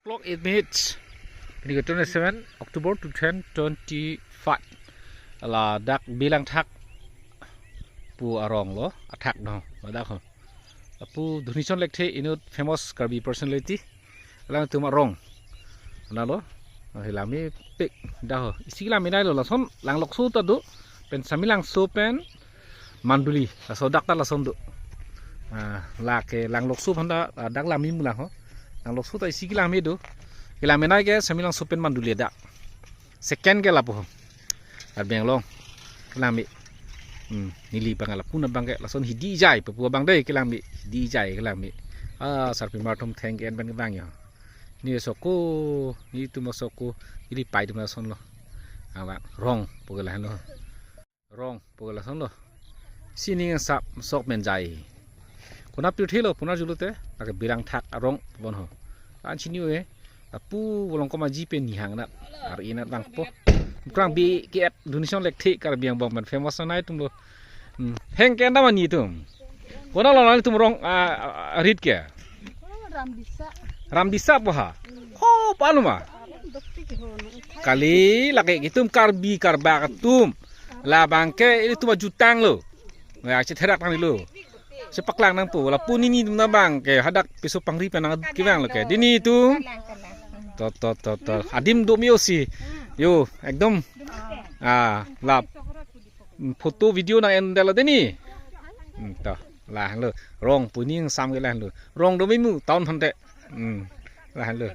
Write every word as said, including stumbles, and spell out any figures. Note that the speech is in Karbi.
Clock eight minutes. Pini ke twenty-seven October two thousand twenty-five. Ladak Bilangthak pu arong lo, athak no, ladak ho. Lapu Dhunison Lekthe inut famous Karbi personality. Alangtum arong. Analo. Ah, hilami pik dah ho. Isi kelang minai lo lason Langlokso ta do. Pen Samelangso pen Manduli. Laso dak ta lason do. Ah, lake Langlokso aphan ta, ah, dak Langmi mulang ho. Langlokso ta isi kelang mi do. Kelang minai ke Samelangso pen Manduli dak. Second ke lapu ho. Karbi Anglong kelang mi. Hmm, neli abang lapu na abang ke lason hidi jai, papu abang dei kelang mi. Hidi jai kelang mi. Ah, sarpimar atum theng ke en pen kevang ya. Ni soko, netum soko, ili pai atum lason lo. Abang rong pu ke lahenlo. Rong pu ke lason lo. Sining sap sok men jai. Konat pirthe lo, punar julu te, lake Bilangthak arong pon ho. An chini e, lapu volong koma ji pen nihang nat. Ar inat bangpo. Krang bi ke et Dhunison Lekthe Karbi Anglong pen famous na itum lo. Hmm. Heng ke anda mani itum. Konat lo nangtum rong, ah, ah, rit ke? Ram Disa. Ram Disa po ha? Ho, panu ma? Kali lake itum Karbi Karbak atum. Labang ke itum ajutang lo. Ya, chetherak tang lo. Chepaklang nangpo. Lapu nelitum na abang ke hadak piso pangri pen nangkevang lo ke. Dini itum. To, to, to, to. Adim do mi osi. Yo, ekdom. Ah, lap. Photo video nang en dela dini. Hmm, to. Lahenlo. Rong pu ning sam ke lahenlo. Rong do mi mu town phante. Hmm. Lahenlo.